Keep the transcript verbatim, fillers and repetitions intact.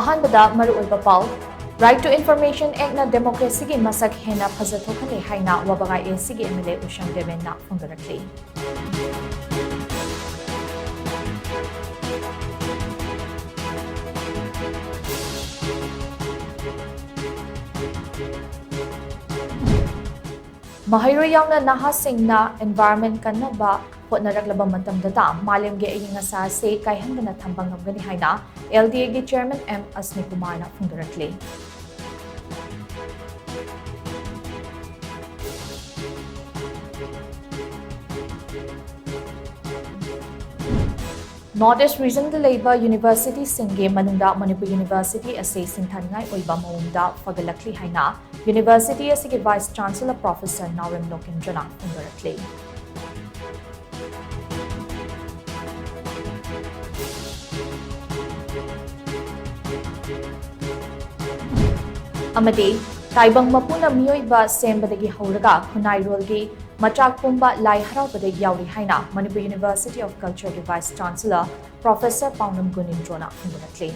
ꯑꯍꯥꯟꯕꯗ ꯃꯔꯨꯑꯣꯏꯕ ꯄꯥꯎ꯫ Right to Information Actꯅ democracyꯒꯤ ꯃꯁꯛ ꯍꯦꯟꯅ ꯐꯖꯊꯣꯛꯍꯜꯂꯦ ꯍꯥꯏꯅ ꯋꯥꯕꯒꯥꯏ ACꯒꯤ MLA ꯎꯁꯪ ꯗꯦꯕꯦꯟꯅ ꯐꯣꯡꯗꯣꯔꯛꯂꯤ꯫ ꯃꯍꯩꯔꯣꯏ ꯌꯥꯎꯅ ꯅꯍꯥꯁꯤꯡꯅ environment ꯀꯟꯅꯕ ꯍꯣꯠꯅꯔꯛꯂꯕ ꯃꯇꯝꯗꯇ ꯃꯥꯂꯦꯝꯒꯤ ꯑꯏꯪ ꯑꯁꯥ ꯑꯁꯤ ꯀꯥꯏꯍꯟꯗꯅ ꯊꯝꯕ ꯉꯝꯒꯅꯤ ꯍꯥꯏꯅ LDAꯒꯤ chairman M ꯑꯁꯅꯤꯀꯨꯃꯥꯔꯅ ꯐꯣꯡꯗꯣꯔꯛꯂꯤ꯫ North East regionꯗ ꯂꯩꯕ universityꯁꯤꯡꯒꯤ ꯃꯅꯨꯡꯗ ꯃꯅꯤꯄꯨꯔ University ꯑꯁꯤ ꯁꯤꯡꯊꯥꯅꯤꯡꯉꯥꯏ ꯑꯣꯏꯕ ꯃꯑꯣꯡꯗ ꯐꯒꯠꯂꯛꯂꯤ ꯍꯥꯏꯅ university ꯑꯁꯤꯒꯤ vice chancellor professor ꯅꯥꯎꯔꯦꯝ ꯂꯣꯀꯦꯟꯗ꯭ꯔꯅ ꯐꯣꯡꯗꯣꯔꯛꯂꯤ꯫ ꯑꯃꯗꯤ ꯇꯥꯏꯕꯪ ꯃꯄꯨꯅ ꯃꯤꯑꯣꯏꯕ ꯁꯦꯝꯕꯗꯒꯤ ꯍꯧꯔꯒ ꯈꯨꯟꯅꯥꯏꯔꯣꯜꯒꯤ ꯃꯆꯥꯛ ꯄꯨꯝꯕ ꯂꯥꯏ ꯍꯔꯥꯎꯕꯗ ꯌꯥꯎꯔꯤ ꯍꯥꯏꯅ Manipur University of Cultureꯒꯤ vice chancellor professor ꯄꯥꯎꯅꯝ ꯒꯨꯅꯤꯟꯗ꯭ꯔꯣꯅ ꯐꯣꯡꯗꯣꯔꯛꯂꯤ꯫